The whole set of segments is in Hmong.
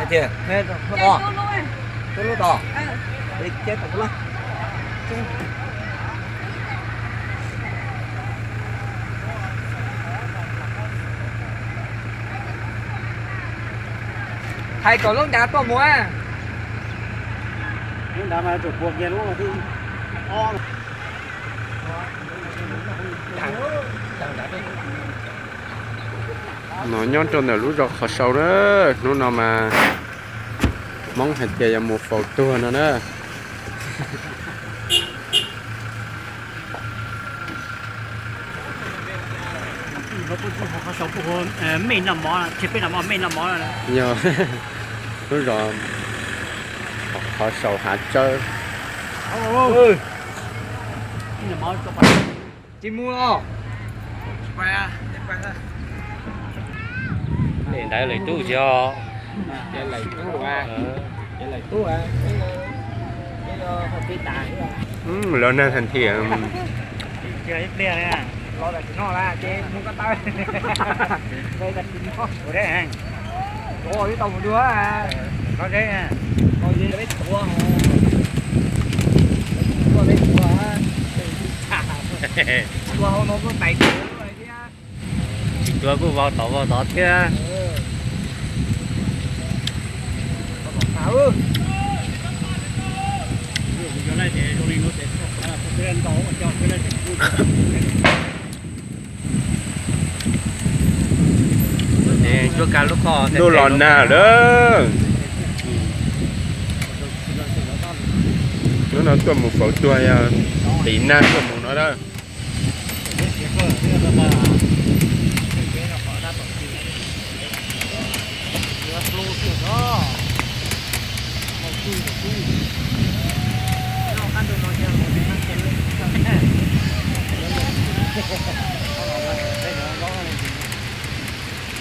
Thiab. Ua, tus lub tod. Hais kom lub nrad tuaj mus. Lub nrad mas tsum puas kiag lub thib ob. No nyob rau ntawm lub zos Qhov Sau na, hnub no mas Hmoob hais tias yog mus faus tuag no na. Yog lub zos Qhov Sau Hav Tsawb. Tsis mus los. Ntawd lawm tub tsis ho. Lawv neeg heev thiab. Tsis tuag kuj vau tod vau tod thiab. Ntuj los nag lawm. Hnub no tuaj mus faus tuag yog tiv nag tuaj mus no na.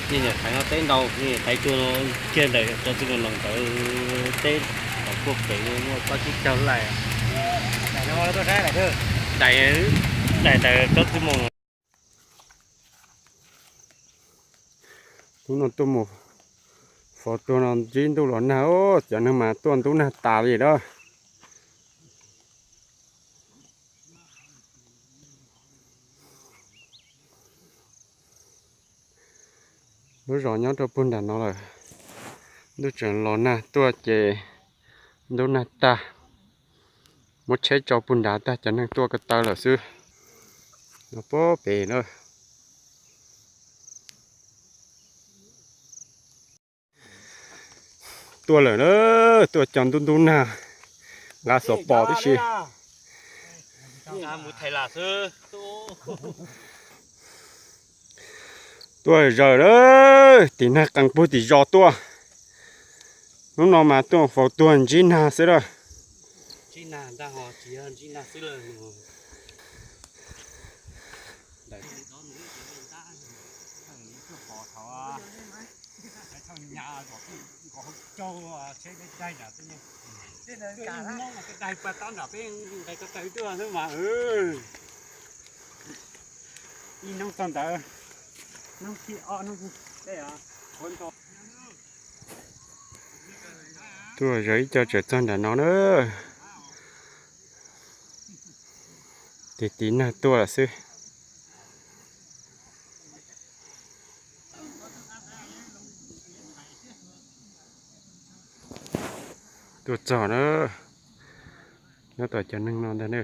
Niam tais no teb ntau, niam tais tuag kiag ntawm tsob txiv nees ntawd teb, tom puag pem muaj tsob tsib caug laij. Daim, daim ntawm tsob txiv nees. Hnub no tuaj mus faus tuag no ntsib ntuj los nag, cov neeg mas tuaj ntub nag tas li lawm. Lub zos nyob rau puag nram no lawm. Ntuj tseem los nag tuaj ces ntub nag tag. Muab tsheb tso puag nrad tag, cov neeg tuaj ko taw lawm xwb. No puag pem na. Tuaj lawm na, tuaj cov ntub ntub nag, nqa xov pos tib si. Tuaj zawm na, tim nag qees puag tim zos tuaj. Hnub no mas tuaj faus tuag ntsib nag xwb lawm. Ib hnub txog ntawd, hnub thib ob hnub. Tuaj zawm ib co tseem txog nram no na. Tiv tiv nag tuaj lawm xwb. Tuaj txog na, nyob tom cov neeg no ntag na.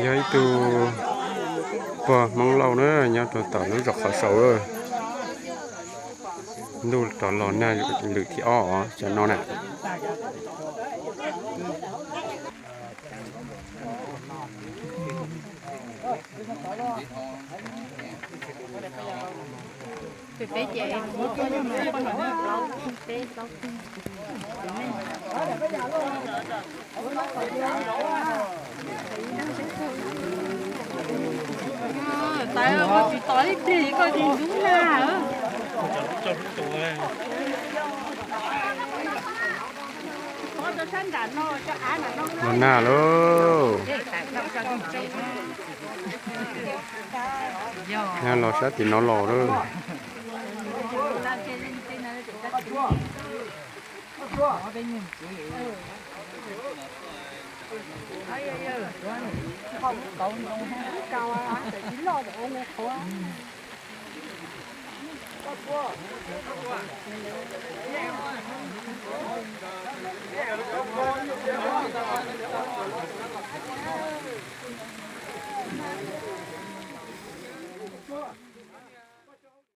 Yog ib tug pog Hmoob Lauj na, nyob rau tom lub zos Qhov Saud. Ntuj rov los nag lwm thib ob os, cov no na. Peb ces peb plaub. Tawv, koj tsis tos ib pliag koj tsis ntub na. Los nag lauj. Nag los sab tim no los lawm.